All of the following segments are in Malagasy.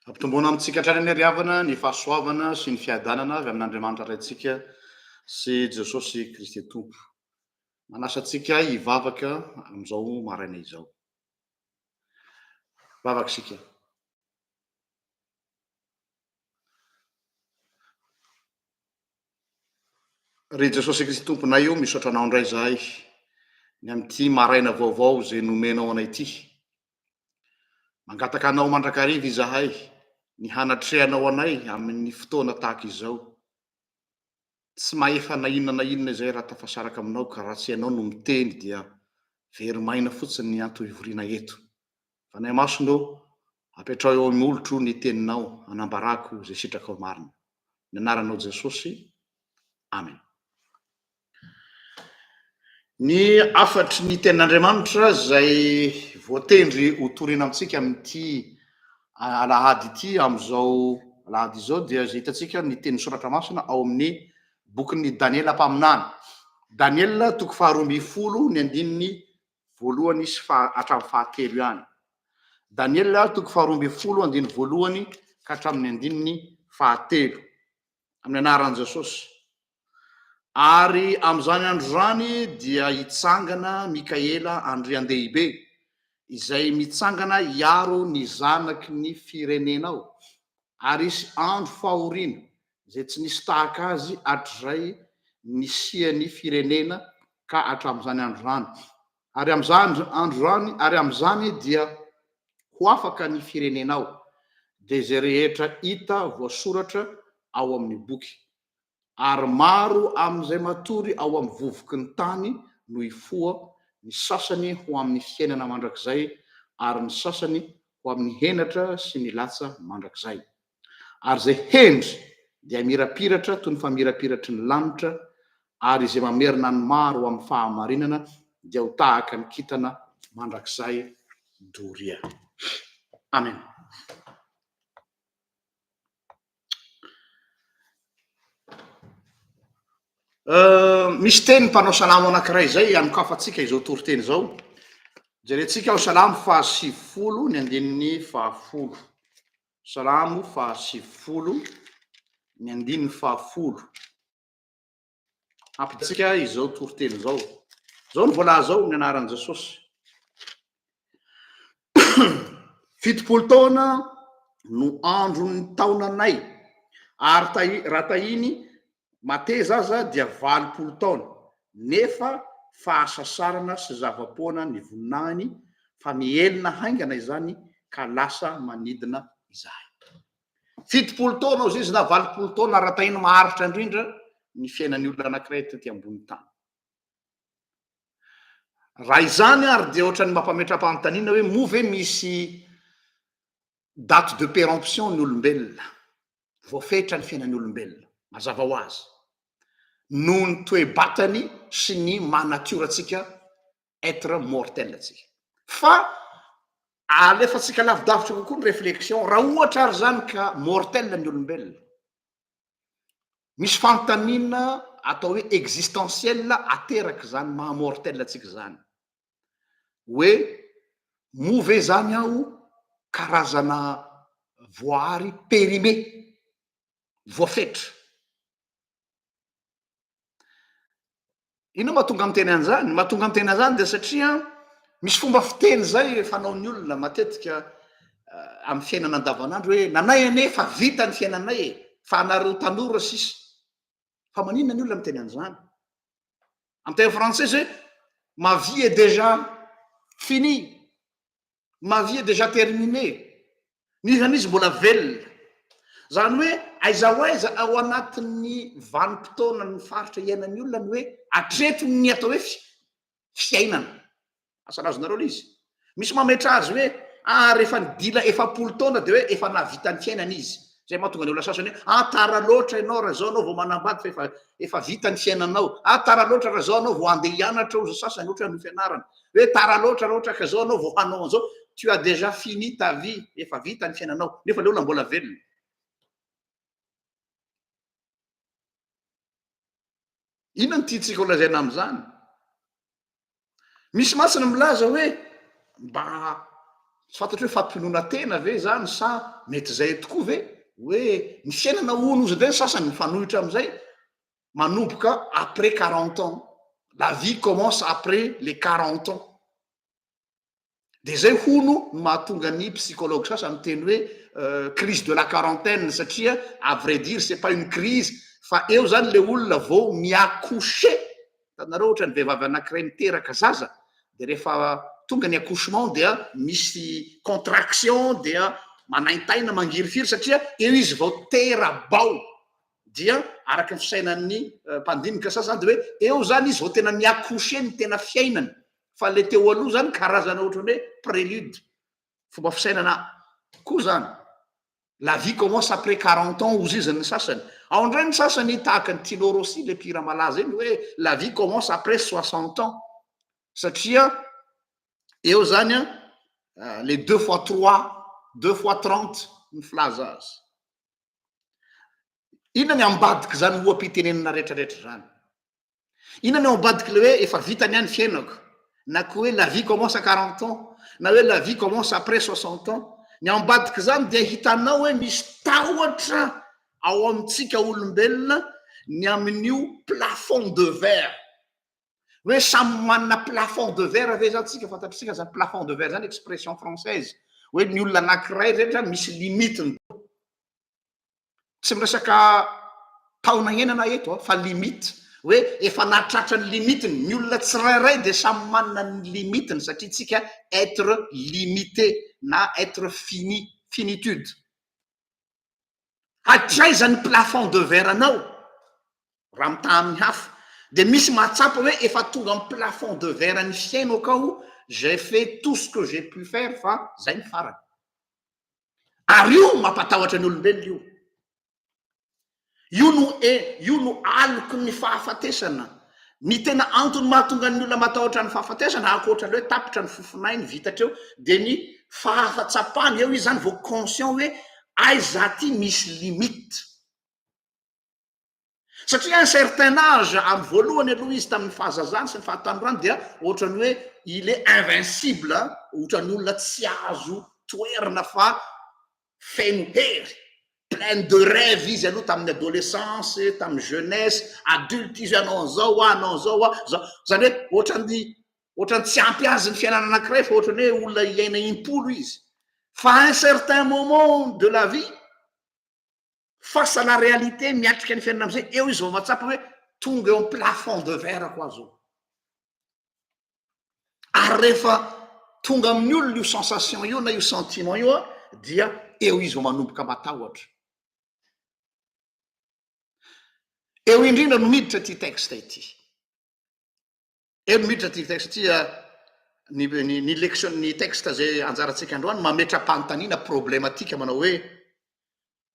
Ampitomboina amintsika hatrany anie ry havana ny fahasoavana sy ny fiadanana avy amin'Andriamanitra Raintsika sy Jesosy Kristy Tompo. Manasa antsika hivavaka amin'izao maraina izao. Vavaka isika. Ry Jesosy Kristy Tomponay o, misaotra Anao indray izahay ny amin'ity maraina vaovao izay nomenao anay ity. Mangataka Anao mandrakariva izahay ny hanatrehanao anay amin'ny fotoana tahaka izao. Tsy mahefa na inona na inona izahay raha tafasaraka Aminao ka raha tsy Ianao no miteny dia very maina fotsiny ny antony hivoriana eto. Fanahy Masina ô, apetraho eo amin'ny molotro ny teninao hanambarako izay sitrakao marina. Ny anaranao Jesosy. Amen. Ny hafatry ny tenin'Andriamanitra izay voatendry ho torina amintsika amin'ity alahady ity amin'izao alahady izao dia izay hitantsika ny tenin'ny soratra masina ao amin'ny bokin'ny Daniela mpaminany. Daniela toko faharoa ambin'ny folo ny andininy voalohany sy faha hatramin'ny fahatelo ihany. Daniela toko faharoa ambin'ny folo andininy voalohany ka hatramin'ny andininy fahatelo. Amin'ny anaran'i Jesosy. Ary amin'izany andro izany dia hitsangana Mikaela andriandehibe, izay mitsangana hiaro ny zanaky ny firenenao, ary hisy andro fahoriana izay tsy nisy tahaka azy hatrizay nisian'ny firenena ka hatramin'izany andro izany. Ary amin'izany andro izany, ary amin'izany dia ho afaka ny firenenao, dia izay rehetra hita voasoratra ao amin'ny boky. Ary maro amin'izay matory ao amin'ny vovoky ny tany no hifoha, ny sasany ho amin'ny fiainana mandrakizay, ary ny sasany ho amin'ny henatra sy ny latsa mandrakizay. Ary izay hendry dia hamirapiratra toy ny famirapiratry ny lanitra, ary izay mamerina ny maro ho amin'ny fahamarinana dia ho tahaka ny kintana mandrakizay doria. Amen. Misy teny mpanao salamo anankiray izay anokafantsika izao toriteny izao. Jerentsika ao Salamo faha-90 ny andininy fahafolo. Salamo faha-90 ny andininy fahafolo. Hampidintsika izao toriteny izao. Izao no voalaza ao ny anaran'i Jesosy. 70 taona no andron'ny taonanay, ary tahi, raha tahiny mateza aza dia 80 taona, nefa fahasasarana sy zava-poana ny voninahiny, fa mihelina haingana izany ka lasa manidina izahay. 70 taona ozy izy na 80 taona raha tahiny maharitra indrindra ny fiainan'ny olona anankiray tety ambony tany. Raha izany ary dia ohatran'ny mampametra-panontaniana hoe moa ve misy date de péremption ny olombelona? Voafetra ny fiainan'ny olombelona, mazava ho azy, noho ny toe-batany sy ny maha natiora antsika être mortel antsika. Fa alefantsika lavidavitra kokoa ny réflexion, raha ohatra ary izany ka mortel ny olombelona, Misy fanontaniana atao hoe existentiel ateraka izany maha mortel antsika izany. Hoe moa ve izany aho karazana voahary périmé, voafetra? Inona mahatonga miteny an'izany? Ny mahatonga miteny an'izany dia satria misy fomba fiteny izay fanaon'ny olona matetika eh, amin'ny fiainana andavanandro hoe nanay anie efa vita ny fiainanay e, fa anareo tanora sisa. Fa maninona ny olona miteny an'izany? Amin'ny teny frantsay hoe ma vie est déjà finie. Ma vie est déjà terminée, n'iza n'iza mbola velona. Zany hoe aiza ho aiza ao anatin'ny vanim-potoana ny faritra iainan'ny olona ny hoe hatreto ny atao hoe fiainana. Asa raha azonareo ilay izy. Misy mametra azy hoe ah rehefa nidila 40 taona dia hoe efa nahavita ny fiainana izy. Zay mahatonga ny olona sasany hoe ah tara loatra ianao raha izao ianao vao manambady fa efa efa vita ny fiainanao. Ah tara loatra raha izao ianao vao handeha hianatra hozy ny sasany ohatra hoe hanohy fianarana. Hoe tara loatra raha ohatra ka izao ianao vao hanao an'izao, tu as déjà fini ta vie, efa vita ny fiainanao, nefa ilay olona mbola velona. Inona no tiantsika ho lazaina amin'izany? Misy mantsy ny milaza hoe mba Tsy fantatro hoe fampinoana tena ve zany sa mety zay tokoa ve hoe ny fiainana hono ozy indray ny sasany mifanohitra amizay manomboka après quarante ans, la vie commence après les quarante ans. De zay hono no mahatonga ny psychologue sasany miteny hoe crise de la quarantaine satria à vrai dire c'est pas une crise fa eo zany le olona vao mi-accoucher, hitanareo ohatra ny vehivavy anankiray miteraka zaza de rehefa tonga ny accouchement dia misy contraction dia manaintaina mangirifiry satria eo izy vao tera-bao dia araka ny fisainan'ny mpandinika sasany de hoe eo zany izy vao tena mi-accoucher ny tena fiainany fa le teo aloha zany karazana ohatran'ny hoe prélude, fomba fisainana koa zany. La vie commence après 40 ans hozy izy ny sasany. Ao indray ny sasany tahaka ny Tino Rossi le mpihira malaza iny hoe la vie commence après 60 ans satria eo zany an les deux fois trois, deux fois trente ny filaza azy. Inona ny ambadik'izany oha-pitenenana rehetrarehetra izany? Inona ny ao ambadik'ilay hoe efa vita ny ahy ny fiainako? Na koa hoe la vie commence à quarante ans, na hoe la vie commence après soixante ans. Ny ao ambadik'izany dia hitanao hoe misy tahotra ao amintsika olombelona ny amin'io plafond de verre. Hoe samy manana plafond de verre ve zany tsika? Fantatritsika zany plafond de verre zany expression française. Hoe ny olona anankiray rehetra misy limite-ny. Tsy miresaka taona iainana eto fa limite, hoe efa nahatratra ny limite-ny, ny olona tsirairay dia samy manana ny limite-ny satria tsika être limité na être fini, finitude. Hatraiza ny plafond de verre anao raha mitaha amin'ny hafa? Dia misy mahatsapa hoe efa tonga amin'ny plafond de verre ny fiainako aho, j'ai fait tout ce que j'ai pu faire fa zay ny farany. Ary io mampatahotra ny olombelona io. Io no e, io no aloky ny fahafatesana. Ny tena antony mahatonga ny olona matahotra ny fahafatesana, ankoatra ny hoe tapitra ny fofonainy, vita hatreo, dia ny fahafatsapany, eo izy zany vao conscient hoe aiza aty misy limite. Satria un certain âge, amin'ny voalohany aloha izy tamin'ny fahazazany sy ny fahatanorany dia ohatran'ny hoe il est invincible, ohatran'ny olona tsy azo toherina fa feno hery, plein de rêve izy aloha tamin'ny adolescence, tamin'ny jeunesse, adulte izy hoe hanao an'izao aho, hanao an'izao aho, zao, zany hoe ohatran'ny ohatran'ny tsy ampy azy ny fiainana anankiray fa ohatran'ny hoe olona hiaina impolo izy. Fa un certain moment de la vie, Face à la réalité miatrika ny fiainana amizay, eo izy vao mahatsapa hoe tonga eo am plafond de verre ko aho zao. Ary rehefa tonga amin'ny olona io sensation io na io sentiment io an, dia eo izy vao manomboka matahotra. Eo indrindra no miditra ity texte ity. Eo no miditra ity texte ity, ny ny ny lection ny texte zay anjarantsika androany mametra-panontaniana problematique manao hoe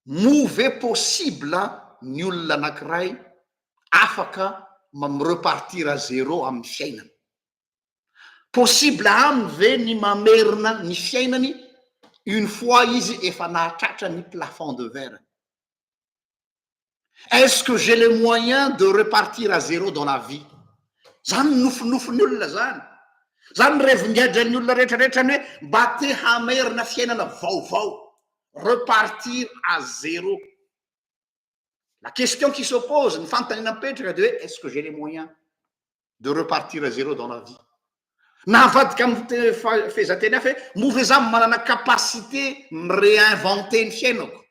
moa ve possible ny olona anankiray afaka mi-repartir à zéro amin'ny fiainana? Possible aminy ve ny mamerina ny fiainany une fois izy efa nahatratra ny plafond de verre? Est-ce que j'ai le moyen de repartir à zéro dans la vie? Zany ny nofinofin'ny olona zany. Zany ny revin-gadran'ny olona rehetrarehetra ny hoe mba te hamerina fiainana vaovao. Repartir à zéro. La question qui se pose, ny fanontaniana mipetraka dia hoe est-ce que j'ai les moyens de repartir à zéro dans la vie? Na avadika amin'ny fehezanteny hafa hoe moa ve za manana capacité mi-réinventer ny fiainako?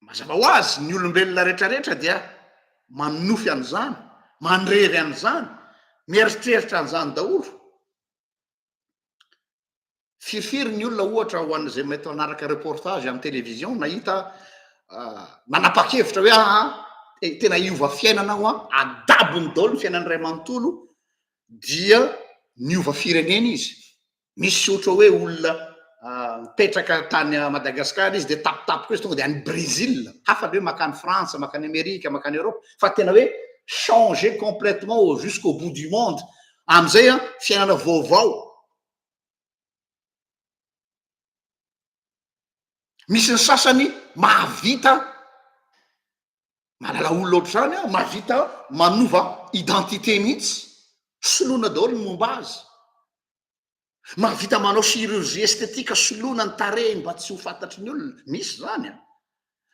Mazava ho azy, ny olombelona rehetrarehetra dia manonofy an'izany, mandrery an'izany, mieritreritra an'izany daholo. Firifiry ny olona ohatra ho an'izay mety hanaraka reportage amin'ny télévision nahita ah, nanapa-kevitra hoe aa ah, eh, tena hiova fiainana aho an, adabony daholo ny fiainany iray manontolo dia niova firenena izy. Misy ohatra hoe olona mipetraka tany Madagascar izy dia tapitapika izy tonga dia any Brésil. Hafa le hoe makany Frantsa, makany Amerika, makany Europe fa tena hoe changer complètement au jusqu'au bout du monde. Amin'izay an, fiainana vaovao. Misy ny sasany mahavita mahalala olona ohatr'izany aho, mahavita manova identité mihitsy. Soloina daholo ny momba azy. Mahavita manao chirurgie esthétique soloina ny tarehiny mba tsy ho fantatry ny olona. Misy izany an.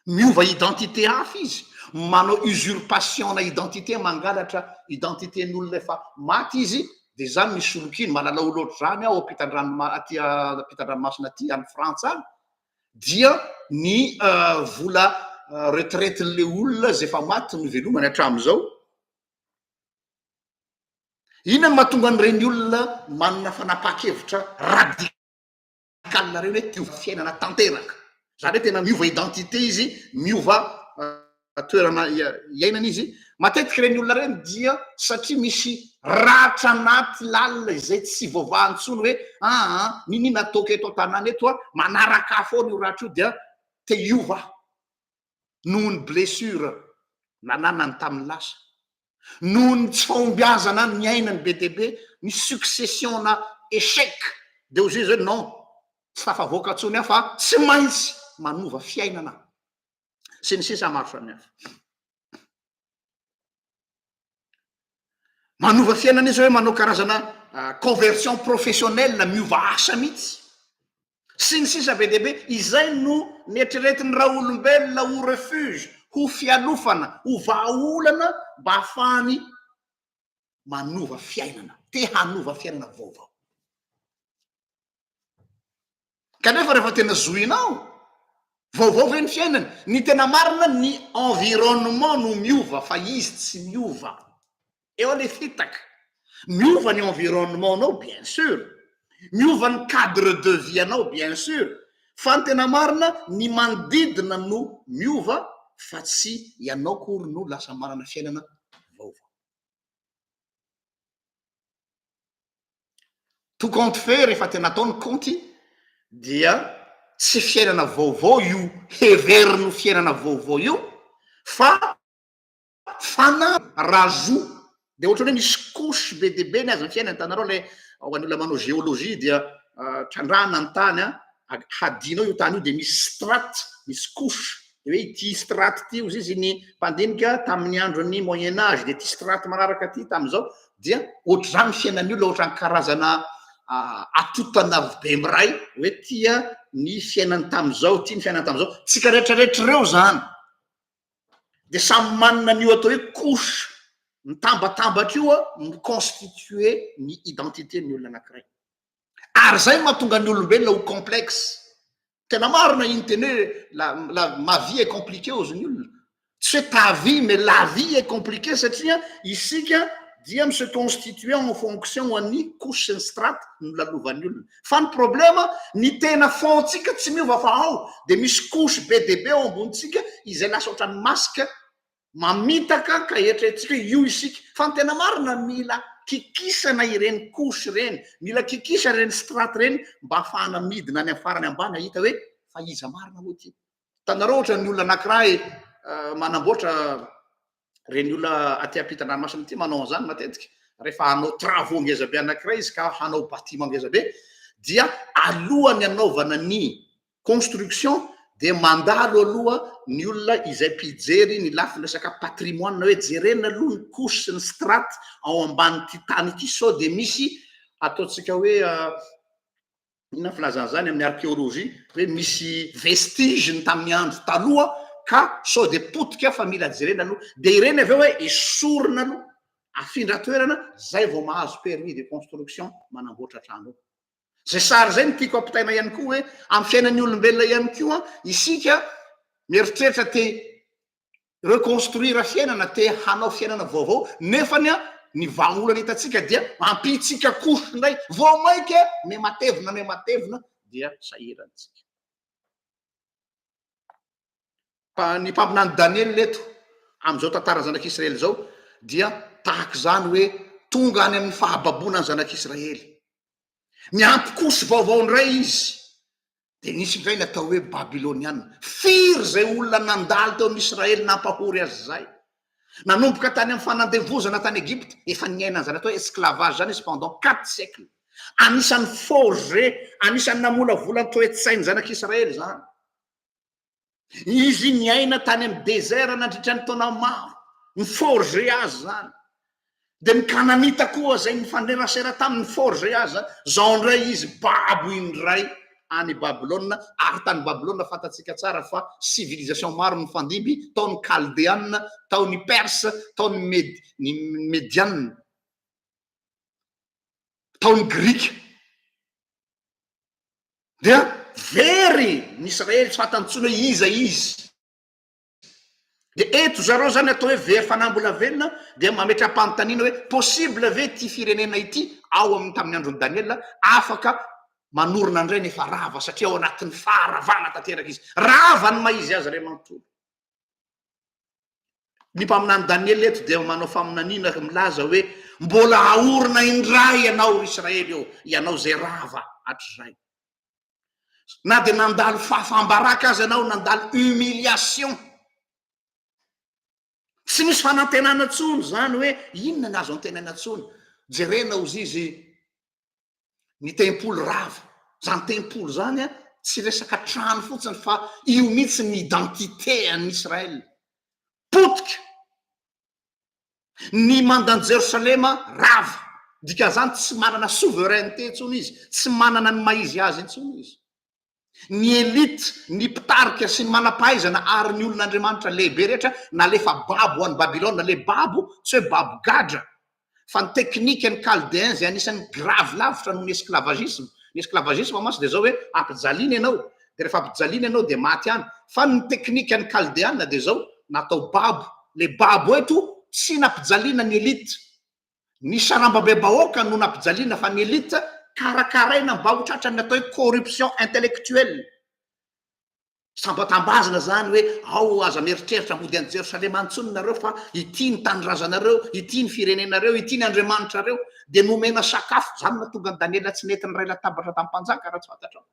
Miova identité hafa izy. Manao usurpation-na identité, mangalatra identité-n'olona efa maty izy, dia izany misoloky iny. Mahalala olona ohatr'izany aho ampitan-drano aty ampitan-dranomasina aty any Frantsa any. Dia ny vola retraite-n'ilay olona izay efa maty no ivelomany hatramin'izao. Inona no mahatonga an'ireny olona manana fanapahan-kevitra radical ireny hoe hiova fiainana tanteraka? Izany hoe tena miova identité izy, miova toerana iainana izy. Matetika ireny olona ireny dia satria misy ratra anaty lalina izay tsy voavaha intsony hoe aa n'inon'inona ataoko eto an-tanàna eto a, manaraka ahy foana io ratra io dia te hiova aho noho ny blessure nananany tamin'ny lasa. Noho ny tsy fahombiazana niainany be dia be, ny succession-na échec, dia hozy izy hoe non, tsy tafavoaka intsony aho fa tsy maintsy manova fiainana aho. Sy ny sisa maro samihafa. Manova fiainana izy hoe manao karazana conversion professionnelle, miova asa mihitsy. Sy ny sisa be dia be, izay no neritreretin'ny raolombelona ho refuge, ho fialofana, ho vahaolana mba hahafahany manova fiainana, te hanova fiainana vaovao. Kanefa rehefa tena zohinao, vaovao ve ny fiainany? Ny tena marina ny environnement no miova fa izy tsy miova. Eo le fitaka. Miova ny environnement-nao bien sûr, miova ny cadre de vie anao bien sûr, fa ny tena marina ny manodidina no miova fa tsy ianao akory no lasa manana fiainana vaovao. Tout compte fait rehefa tena atao ny kaonty dia tsy fiainana vaovao io heveriny ho fiainana vaovao io fa Fana raha zo dia ohatran'ny hoe misy couche be dia be ny aza ny fiainana, hitanareo ilay ho an'ny olona manao géologie dia trandrahana ny tany an, hadinao io tany io dia misy strate, misy couche, dia hoe ity strate ity hozy izy ny mpandinika tamin'ny andron'ny moyen age, dia ity strate manaraka ity tamin'izao, dia ohatr'izany ny fiainan'ny olona, ohatran'ny karazana atotana bemiray hoe tia ny fiainany tamin'izao, ity ny fiainany tamin'izao, tsika rehetrarehetra ireo izany. dia samy manana an'io atao hoe couche mitambatambatra io mi-constituer ny identité ny olona anankiray. Ary izay no mahatonga ny olombelona ho complexe. Tena marina iny teny hoe la, la, ma vie est compliquée hozy ny olona. Tsy hoe ta vie mais la vie est compliquée satria isika dia mi se constituer en fonction an'ny couche sy ny strate nolalovan'ny olona. Fa ny problème, ny tena fond-tsika tsy miova fa ao dia misy couche be dia be ao ambonintsika izay lasa ohatran'ny masque mamitaka ka eritreretintsika hoe io isika. Fa ny tena marina mila kikisana ireny couche ireny, mila kikisana ireny strate ireny mba hahafahana midina any amin'ny farany ambany hahita hoe fa iza marina moa ity. Hitanareo ohatran'ny olona anankiray manamboatra Ireny olona aty ampitan-dranomasina aty manao an'izany matetika, rehefa hanao travaux ngeza be anankiray izy ka hanao bâtiment ngeza be dia alohan'ny hanaovana ny construction dia mandalo aloha ny olona izay mpijery ny lafiny resaka patrimoine hoe jerena aloha ny couche sy ny strate ao ambanin'ity tany ity sao dia misy ataontsika hoe Inona ny filazana izany amin'ny archéologie hoe misy vestige ny tamin'ny andro taloha ka sao dia potika fa mila jerena aloha. Dia ireny avy eo hoe esorina aloha, afindra toerana, zay vao mahazo permis de construction manamboatra trano eo. Zay sary zay no tiako ampitaina ihany koa hoe amin'ny fiainan'ny olombelona ihany koa isika mieritreritra te reconstruire fiainana, te hanao fiainana vaovao, nefany an, ny vahaolana hitantsika dia ampiantsika couche indray, vao mainka miha-matevina miha-matevina dia sahirana isika. Fa ny mpaminany Daniela eto, amin'izao tantara zanak'Israely izao, dia tahaka izany hoe tonga any amin'ny fahababoana ny zanak'Israely. Miampy couche vaovao indray izy. Dia nisy indray ny atao hoe Babyloniana. Firy izay olona nandalo teo amin'i Israely nampahory azy izay? Nanomboka tany amin'ny fanandevozana tany Egypta, efa niaina an'izany atao hoe esclavage izany izy pendant quatre siècles. Anisan'ny forger, anisan'ny namolavola ny toe-tsain'ny zanak'Israely izany. Izy niaina tany amin'ny désert nandritra ny taona maro. Ni-forger azy izany. Dia ny Kananita koa izay nifanerasera taminy forge aza, zao indray izy babo indray any Babylona, ary tany Babylona fantatsika tsara fa civilisation maro nifandimby, tao ny Kaldeana, tao ny Perse, tao ny Med, ny Mediana, tao ny Grika. Dia very ny Israely, tsy fantany intsony hoe iza izy. Dia eto zareo zany atao hoe very fanahy mbola velona dia mametra-panontaniana hoe possible ve ity firenena ity ao amin'ny tamin'ny andron'i Daniela afaka manorina indray ny efa rava satria ao anatin'ny faharavana tanteraka izy. Rava ny maha izy azy ray manontolo. Ny mpaminany Daniela eto dia manao faminaniana milaza hoe mbola haorina indray ianao ry Israely ô, ianao izay rava hatrizay. Na dia nandalo fahafaham-baraka aza ianao, nandalo humiliation, tsy misy fanantenana intsony izany hoe inona ny azo antenaina intsony. Jerena hozy izy ny tempoly rava. Izany tempoly izany an, tsy resaka trano fotsiny fa io mihitsy ny identité an'i Israël. Potika. Ny mandan'i Jerosalema rava. Dikan'izany tsy manana souveraineté intsony izy, tsy manana ny maha izy azy intsony izy. Ny elite, ny mpitarika sy ny manam-pahaizana ary ny olon'Andriamanitra lehibe rehetra nalefa babo ho any Babylona. Ilay babo tsy hoe babo gadra fa ny teknikan'ny Chaldéens izay anisan'ny grave lavitra noho ny esclavagisme. Ny esclavagisme mantsy dia izao hoe ampijaliana ianao, dia rehefa ampijaliana ianao dia maty any. Fa ny teknikan'ny Kaldeana dia izao, natao babo. Ilay babo eto tsy nampijaliana ny elite. Ny sarambabem-bahoaka no nampijaliana fa ny elite karakaraina mba ho tratran'ny atao hoe corruption intellectuelle. Sambatambazana zany hoe ao aza mieritreritra mody any Jerosalema any intsony nareo fa ity ny tanindrazanareo, ity ny firenenareo, ity ny Andriamanitrareo. Dia nomena sakafo. Zany nahatonga an'i Daniela tsy nety niray latabatra tamin'ny mpanjaka raha tsy fantatrao.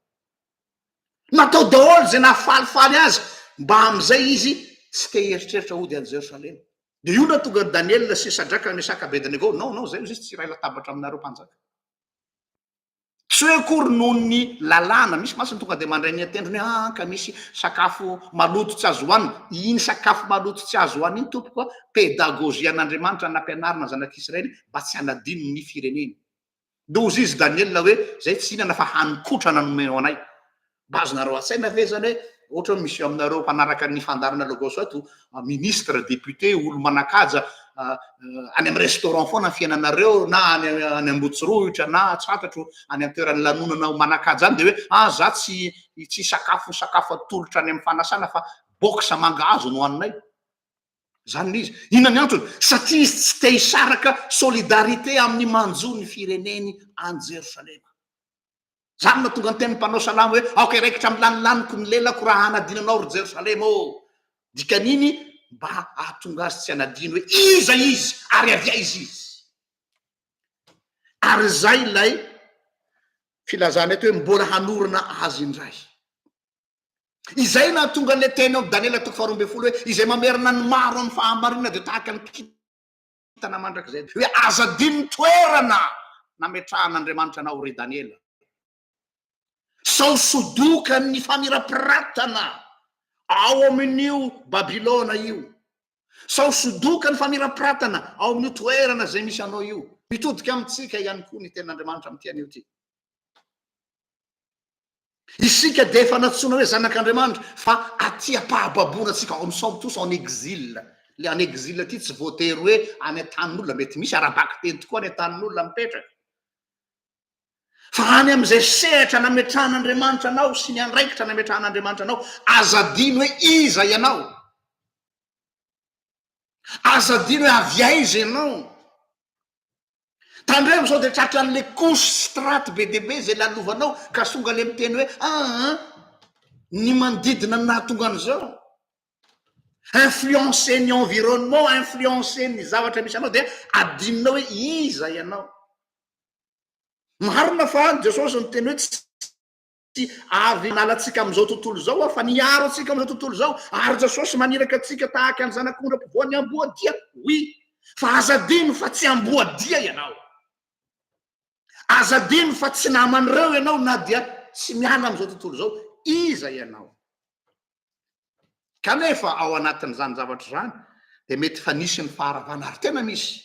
Natao daholo izay nahafalifaly azy mba amin'izay izy tsy te hieritreritra hody any Jerosalema. Dia io nahatonga an'i Daniela sy Sadraka, Mesaka, Abednego, non, non, zay ozy izy tsy hiray latabatra aminareo mpanjaka. Tsy hoe akory noho ny lalàna, misy mantsy ny tonga dia mandray ny an-tendrony hoe ah ka misy sakafo maloto tsy azo hohanina. Iny sakafo maloto tsy azo hohanina iny tompoko a, pédagogie an'Andriamanitra nampianarina ny zanak'Israely mba tsy hanadino ny fireneny. Dia hozy izy Daniela hoe zay tsy hihinana fa hanin-kotrana no omeo anay. Mba azonareo an-tsaina ve zany hoe ohatra hoe misy aminareo mpanaraka ny fandaharana Logos ato, ministre, député, olo manan-kaja any amin'ny restaurant foana ny fiainanareo na any any Ambotsirohitra na tsy fantatro any an-toeran'ny lanonana manan-kaja any dia hoe ah za tsy tsy hisakafo sakafo atolotra any amin'ny fanasana fa box mangahazo no haninay. Zany le izy. Inona ny antony? Satria izy tsy te hisaraka solidarité amin'ny manjo ny fireneny any Jerosalema. Zany no nahatonga ny tenin'ny mpanao salamo hoe, Aoka hiraikitra amin'ny lanilaniko ny lelako raha hanadino anao, ry Jerosalema ô! Dikan'iny, mba hahatonga azy tsy hanadino hoe iza izy ary avy aiza izy. Ary izay ilay filazana eto hoe mbola hanorina azy indray. Izay nahatonga an'ilay teny ao amin'ny Daniela toko faharoa ambin'ny folo hoe, Izay mamerina ny maro amin'ny fahamarinana dia tahaka ny kintana mandrakizay. Hoe aza adino ny toerana nametrahan'Andriamanitra anao, ry Daniela. Sao sodokan'ny famirapiratana ao amin'io Babylona io. Sao sodokan'ny famirapiratana ao amin'io toerana izay misy anao io. Mitodika amintsika ihany koa ny tenin'Andriamanitra amin'ity anio ity. Isika dia efa nantsoina hoe zanak'Andriamanitra fa aty am-pahababoana antsika, nous sommes tous en exil. Le en exil aty tsy voatery hoe any an-tanin'olona, mety misy ara-bakiteny tokoa any an-tanin'olona mipetraka. Fa any amin'izay sehatra nametrahan'Andriamanitra anao sy ny andraikitra nametrahan'Andriamanitra anao, aza adino hoe iza ianao. Aza adino hoe avy aiza ianao. Tandremo sao dia tratran'le couche strate be dia be izay lalovanao ka songa le miteny hoe aa ny manodidina no nahatonga an'izao. Influencer ny environnement, influencer ny zavatra misy anao dia adinonao hoe iza ianao. Marina fa Jesosy niteny hoe tsy Tsy avy hanala antsika amin'izao tontolo izao aho, fa ny hiaro antsika amin'izao tontolo izao. Ary Jesosy maniraka antsika tahaka ny zanak'ondry ampovoan'ny amboadia. Oui. Fa aza adino fa tsy amboadia ianao. Aza adino fa tsy naman'ireo ianao na dia tsy miala amin'izao tontolo izao. Iza ianao? Kanefa ao anatin'izany zavatra izany dia mety efa nisy ny faharavana ary tena misy.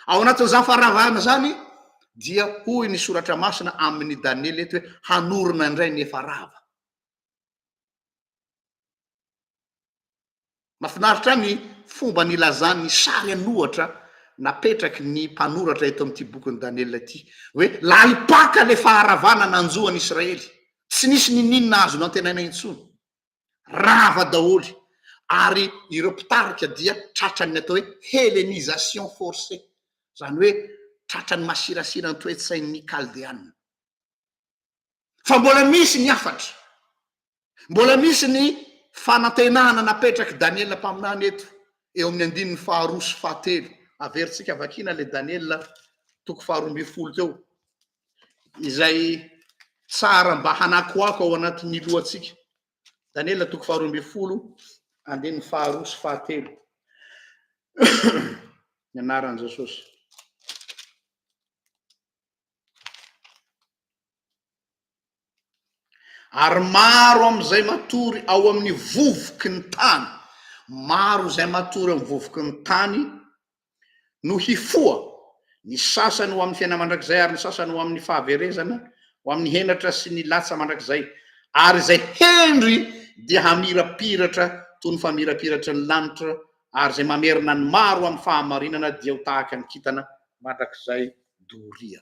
Ao anatin'izany faharavana izany dia hoy ny soratra masina amin'ny Daniela eto hoe hanorina indray ny efa rava. Mahafinaritra ahy ny fomba nilazany ny sary an'ohatra napetraky ny mpanoratra eto amin'ity bokin'i Daniela ity, hoe lalim-paka ilay faharavana nanjo an'i Israely. Tsy nisy n'inon'inona azo nantenaina intsony. Rava daholo. Ary ireo mpitarika dia tratran'ny atao hoe hellénisation forcée, izany hoe tratran'ny masirasira ny toe-tsain'ny Kaldeana. Fa mbola misy ny hafatra. Mbola misy ny fanantenana napetrak'i Daniela mpaminany eto, eo amin'ny andininy faharoa sy fahatelo. Averintsika vakiana ilay Daniela toko faharoa ambin'ny folo teo, izay tsara mba hanakoako ao anatin'ny lohantsika. Daniela toko faharoa ambin'ny folo, andininy faharoa sy fahatelo. Ny anaran'i Jesosy. Ary maro amin'izay matory ao amin'ny vovoky ny tany, maro izay matory amin'ny vovoky ny tany no hifoha, ny sasany ho amin'ny fiainana mandrakizay ary ny sasany ho amin'ny fahaverezana, ho amin'ny henatra sy ny latsa mandrakizay. Ary izay hendry dia hamirapiratra toy ny famirapiratry ny lanitra, ary izay mamerina ny maro amin'ny fahamarinana dia ho tahaka ny kintana mandrakizay doria.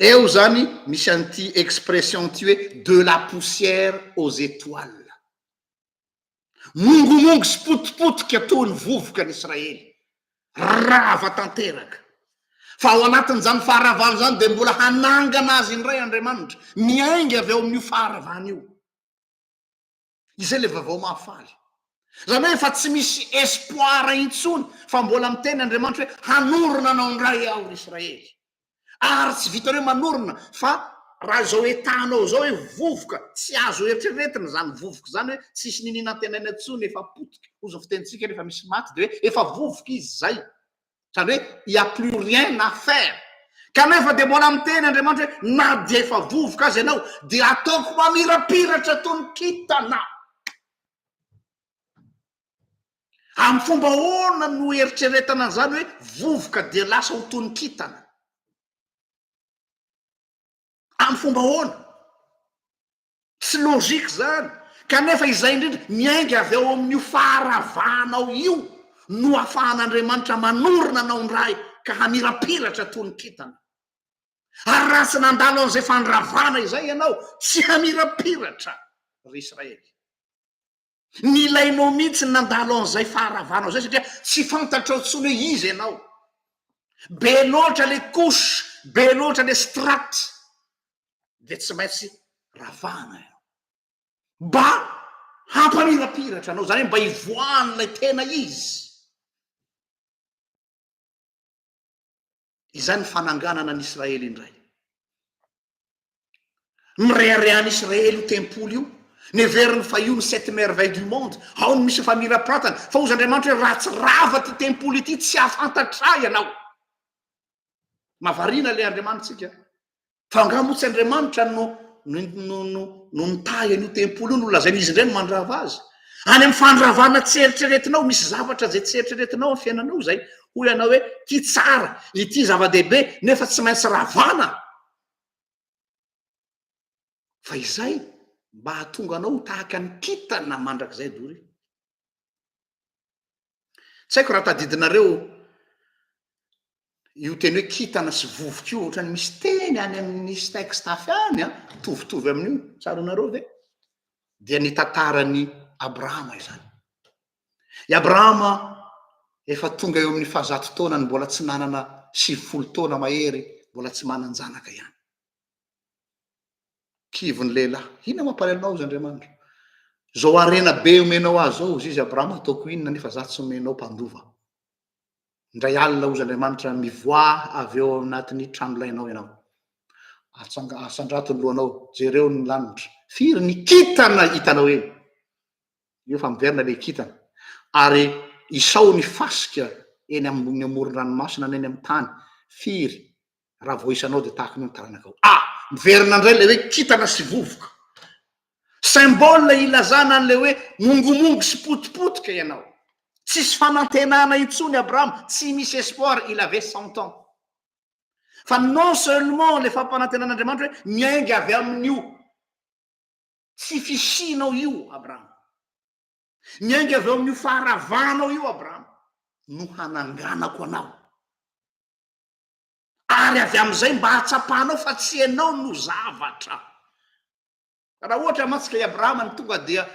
Eo zany misy an'ity expression ity hoe de la poussière aux étoiles. Mongomongo sy potipotika toy ny vovoka ny Israely. Rava tanteraka. Fa ao anatin'izany faharavana izany dia mbola hanangana azy indray Andriamanitra, miainga avy ao amin'io faharavana io. Izay le vaovao mahafaly. Zany hoe efa tsy misy espoir intsony fa mbola miteny Andriamanitra hoe hanorina anao indray aho ry Israely. Ary tsy vitan'ny hoe manorina fa raha izao état-nao izao hoe vovoka, tsy azo eritreretina izany vovoka izany hoe tsisy niniana antenaina intsony, efa potika. Hozy ny fitenintsika rehefa misy maty dia hoe efa vovoka izy izay. Zany hoe il y a plus rien à faire. Kanefa dia mbola miteny Andriamanitra hoe na dia efa vovoka aza ianao dia ataoko mamirapiratra toy ny kintana. Amin'ny fomba ahoana no eritreretana an'izany hoe vovoka dia lasa ho toy ny kintana? Amin'ny fomba ahoana? Tsy logique zany. Kanefa izay indrindra, miainga avy ao amin'io faharavanao io no ahafahan'Andriamanitra manorina anao indray ka hamirapiratra toy ny kintana. Ary raha tsy nandalo an'izay fandravana izay ianao, tsy hamirapiratra ry Israely. Nilainao mihitsy ny nandalo an'izay faharavanao izay satria tsy fantatrao intsony hoe iza ianao. Be loatra le couche, be loatra le strate, dia tsy maintsy ravana ianao. Mba hampamirapiratra anao, izany hoe mba hivoahan'ilay tena izy. Izay ny fananganana an'i Israely indray. Mirehareha an'i Israely io tempoly io. Neveriny fa io ny sept merveilles du monde. Ao no misy famirapiratana. Fa hozy Andriamanitra hoe raha tsy rava ity tempoly ity tsy hahafantatra ahy ianao. Mahavariana ilay Andriamanitsika. Fa angaha moa tsy Andriamanitra no no no no nitahy an'io tempoly io no lazain'izy indray no mandrava azy? Any amin'ny fandravana tsy eritreretinao, misy zavatra izay tsy eritreretinao amin'ny fiainanao izay hoy ianao hoe ity tsara, ity zava-dehibe nefa tsy maintsy ravana. Fa izay mba hahatonga anao ho tahaka ny kintana mandrakizay doria. Tsy haiko raha tadidinareo io teny hoe kintana sy vovoka io, ohatran'ny misy teny any amin'ny texte hafa any an, mitovitovy amin'io, tsaroanareo ve? Dia ny tantaran'i Abrahama izany. I Abrahama efa tonga eo amin'ny fahazato taonany, mbola tsy nanana 90 taona mahery, mbola tsy manan-janaka ihany. Kivy ny lehilahy. Inona mampalahelo anao hozy Andriamanitra? Izao harena be omenao ahy izao hozy izy Abrahama ataoko inona nefa za tsy omenao mpandova. Indray alina hozy Andriamanitra mivoaha avy eo anatin'ny tranolainao ianao. Atsanga asandrato ny lohanao, jereo ny lanitra. Firy ny kintana hitanao eny? Io fa miverina ilay kintana. Ary isao ny fasika eny amin'ny amoron-dranomasina na eny amin'ny tany. Firy Raha voaisanao dia tahaka an'io ny taranakao. Ah! Miverina indray ilay hoe kintana sy vovoka. Symbole ilazana an'ilay hoe mongomongo sy potipotika ianao. Tsisy fanantenana intsony Abrahama, tsy misy espoir, il avait 100 ans. Fa non seulement le fampanantenan'Andriamanitra hoe miainga avy amin'io tsy fisianao io Abrahama, miainga avy eo amin'io faharavanao io Abrahama, no hananganako anao. Ary avy amin'izay mba hahatsapanao fa tsy ianao no zavatra. Raha ohatra mantsy ka i Abrahama no tonga dia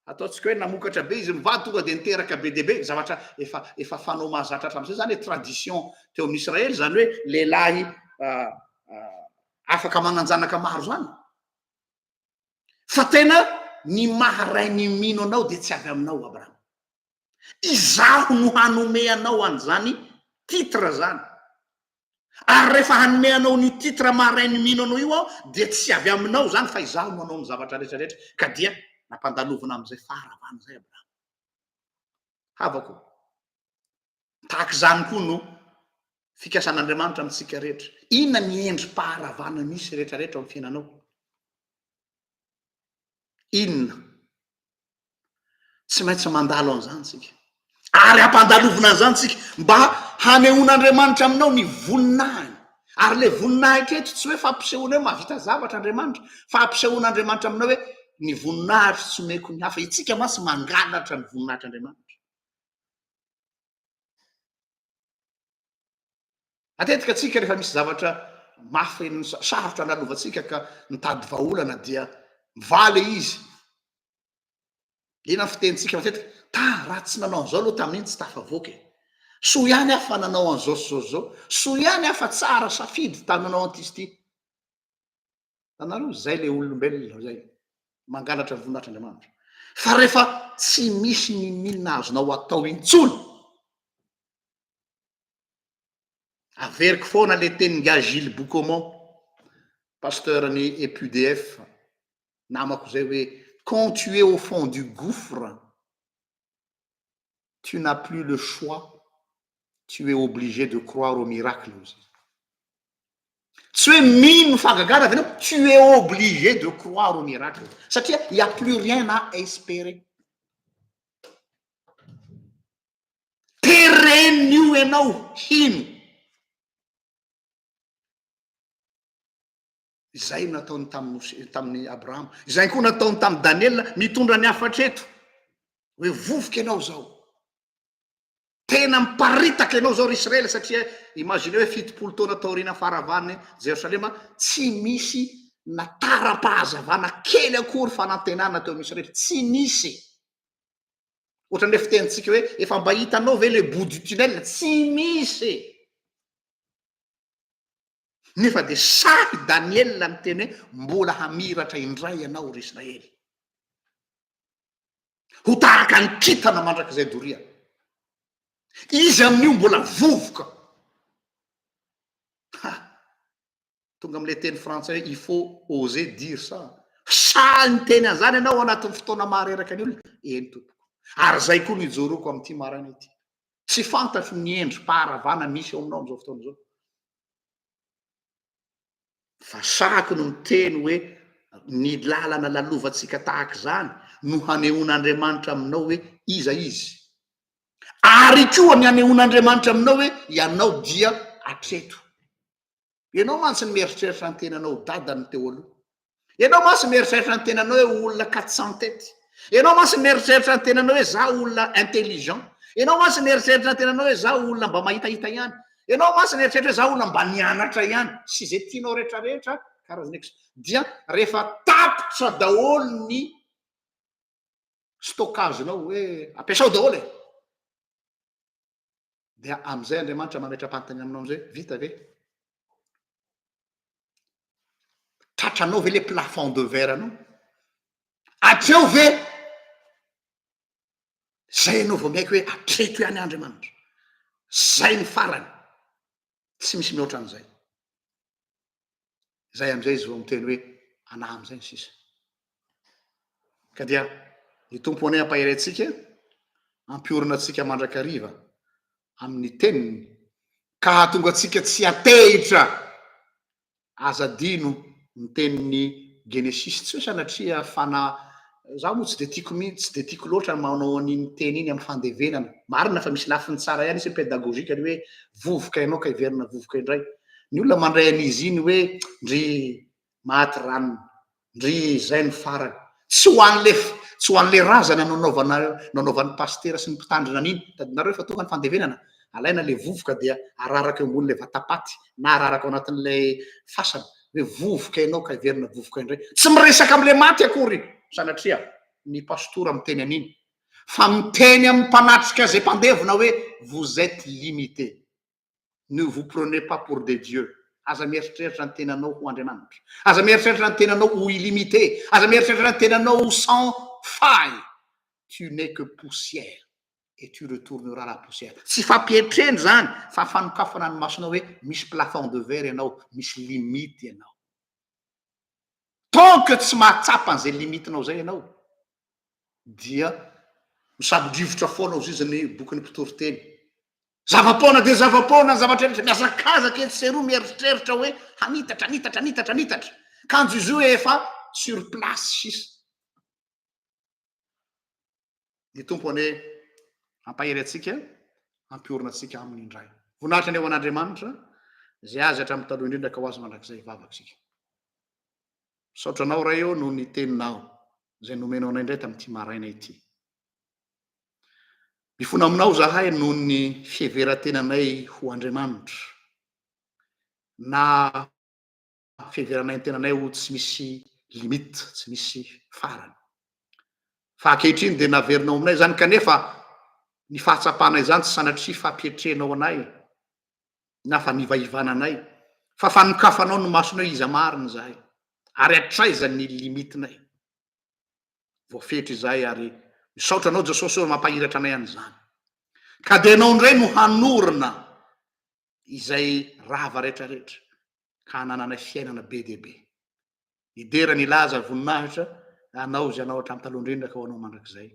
ataontsika hoe namokatra be izy mivady, tonga dia niteraka be dia be, zavatra efa efa fanao mahazatra hatramin'izay izany hoe tradition teo amin'ny Israely izany hoe lehilahy afaka manan-janaka maro izany. Fa tena ny maha rain'ny mino anao dia tsy avy aminao Abrahama. Izaho no hanome anao an'izany titre zany. Ary rehefa hanome anao an'io titre maha rain'ny mino anao io aho dia tsy avy aminao izany fa izaho no hanao ny zavatra rehetra rehetra. Ka dia nampandalovina amin'izay faharavana izay Abrahama. Havako, tahaka izany koa no fikasan'Andriamanitra amintsika rehetra. Inona ny endri-paharavana misy rehetra rehetra ao amin'ny fiainanao? Inona? Tsy maintsy mandalo an'izany isika. Ary hampandalovina an'izany isika mba hanehoan'Andriamanitra aminao ny voninahiny. Ary ilay voninahitra eto tsy hoe fampisehoana hoe mahavita zavatra Andriamanitra, fa hampisehoan'Andriamanitra aminao hoe ny voninahitro tsy omeko ny hafa. Isika mantsy mangalatra ny voninahitr'Andriamanitra. Matetika tsika rehefa misy zavatra mafy sarotra lalovantsika ka mitady vahaolana dia mivaha le izy. Inona ny fitenintsika matetika? Ta, raha tsy nanao an'izao aloha tamin'iny tsy tafavoaka e. Soa ihany aho fa nanao an'izao sy izao sy izao. Soa ihany aho fa tsara safidy tamin'ny nanao an'ity sy ity. Hitanareo? Izay ilay olombelona izay mangalatra ny voninahitr'Andriamanitra. Fa rehefa tsy misy n'inon'inona azonao atao intsony, averiko foana ilay tenin'ingahy Gilles Boucaumont, pasteur-n'ny EPUDF, namako izay hoe, quand tu es au fond du gouffre, tu n'as plus le choix, tu es obligé de croire au miracle hozy izy. Tsy hoe mino fahagagana ve anao, tu es obligé de croire au miracle satria il y a plus rien à espérer. Teren'io ianao hino. Izay no nataony tamin'i Mosesy, tamin'i Abrahama. Izay koa nataony tamin'i Daniela, mitondra ny hafatra eto. Hoe vovoka ianao izao. Tena miparitaka ianao izao ry Israely satria imaginez hoe 70 taona taoriana faharavan'i Jerosalema, tsy misy na tara-pahazavana kely akory fanantenana teo amin'ny Israely. Tsy nisy. Ohatran'ilay fitenintsika hoe efa mba hitanao ve le bout du tunnel? Tsy misy. Nefa dia sahy Daniela niteny hoe, Mbola hamiratra indray ianao, ry Israely. Ho tahaka ny kintana mandrakizay doria. Izy amin'io mbola vovoka. Ha! Tonga amin'ilay teny frantsay hoe il faut oser dire ça. Sahy niteny an'izany ianao ao anatin'ny fotoana mahareraka ny olona. Eny tompoko. Ary izay koa no ijoroako amin'ity maraina ity. Tsy fantatro ny endri-paharavana misy eo aminao amin'izao fotoana izao. Fa sahako no miteny hoe ny lalana lalovantsika tahaka izany no hanehoan'Andriamanitra aminao hoe iza Izy. Ary koa ny hanehoan'Andriamanitra aminao hoe ianao dia hatreto. Ianao mantsy no mieritreritra ny tenanao ho dadany teo aloha. Ianao mantsy mieritreritra ny tenanao hoe olona 400 têtes. Ianao mantsy mieritreritra ny tenanao hoe za olona intelligent. Ianao mantsy mieritreritra ny tenanao hoe za olona mba mahitahita ihany. Ianao mantsy mieritreritra hoe za olona mba nianatra ihany. Sy izay tianao rehetrarehetra karazana ex. Dia rehefa tapitra daholo ny stockage-nao hoe ampiasao daholo e. Dia amin'izay Andriamanitra mametra-panontaniana aminao amin'izay, vita ve? Tratranao ve le plafond de verre anao? Hatreo ve? Zay ianao vao miaiky hoe hatreto ihany Andriamanitra. Zay ny farany. Tsy misy mihoatra an'izay. Zay amin'izay izy vao miteny hoe anah amin'izay ny sisa. Ka dia ny Tompo anie hampahery antsika, hampiorina antsika mandrakariva amin'ny teniny, ka hahatonga antsika tsy hatehitra. Aza adino ny tenin'ny Genesisy, tsy hoe sanatria fana Izaho moa tsy dia tiako mihitsy, tsy dia tiako loatra ny manao an'iny teny iny amin'ny fandevenana. Marina fa misy lafiny tsara ihany izy hoe pédagogique ny hoe vovoka ianao ka hiverina vovoka indray. Ny olona mandray an'izy iny hoe ndry maty ranona, ndry izay no farany. Tsy ho an'le tsy ho an'le razana no anaovana nanaovan'ny pasitera sy ny mpitandrina an'iny. Tadidinareo fa tonga ny fandevenana, alaina le vovoka dia araraka eo ambonin'ilay vatapaty na araraka ao anatin'ilay fasana. hoe vovoka ianao ka hiverina vovoka indray. Tsy miresaka amin'ilay maty akory sanatria ny pastora miteny an'iny fa miteny amin'ny mpanatrika izay mpandevona hoe vous êtes limité. Ne vous prenez pas pour des dieux. Aza mieritreritra ny tenanao ho Andriamanitra. Aza mieritreritra ny tenanao ho illimité. Aza mieritreritra ny tenanao ho sans faille. Tu n'es que poussière. et tu retourneras à la poussière. Tsy fampietrena izany fa fanokafana ny masonao hoe misy plafond de verre ianao, misy limite ianao. Tant que tsy mahatsapa an'izay limite-nao izay ianao dia misabo-drivotra foana hozy izy ny bokin'ny mpitoriteny. Zava-poana dia zava-poana ny zavatra rehetra, mihazakazaka etsy sy eroa mieritreritra hoe hanitatra, hanitatra, hanitatra, hanitatra. Kanjo izy io efa sur place sisa. Ny Tompo anie hampahery antsika, hampiorina antsika aminy indray. Voninahitra anie ho an'Andriamanitra, izay azy hatramin'ny taloha indrindra ka ho azy mandrakizay. Hivavaka isika. Misaotra Anao Ray ô noho ny Teninao izay nomenao anay indray tamin'ity maraina ity. Mifona aminao zahay noho ny fiheveran-tenanay ho Andriamanitra, na fiheveranay ny tenanay ho tsy misy limite, tsy misy farany. Fa ankehitriny dia naverinao aminay izany kanefa ny fahatsapana izany tsy sanatria fampietrenao anay na fanivahivana anay fa fanokafanao ny masonay iza marina izahay ary hatraiza ny limite-nay. Voafetra izahay ary misaotra anao Jesosy ô mampahiratra anay an'izany. Ka dia ianao indray no hanorina izay rava retraretra ka hanananay fiainana be dia be. Hidera ny laza voninahitra Anao izay Anao hatramin'ny taloha indrindra ka ho Anao mandrakizay.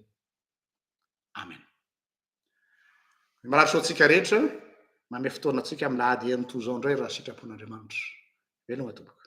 Amen. Mirary soa antsika rehetra, manome fotoana antsika amin'ny lahady herintoa izao indray raha sitrapon'Andriamanitra. Veloma tompoko.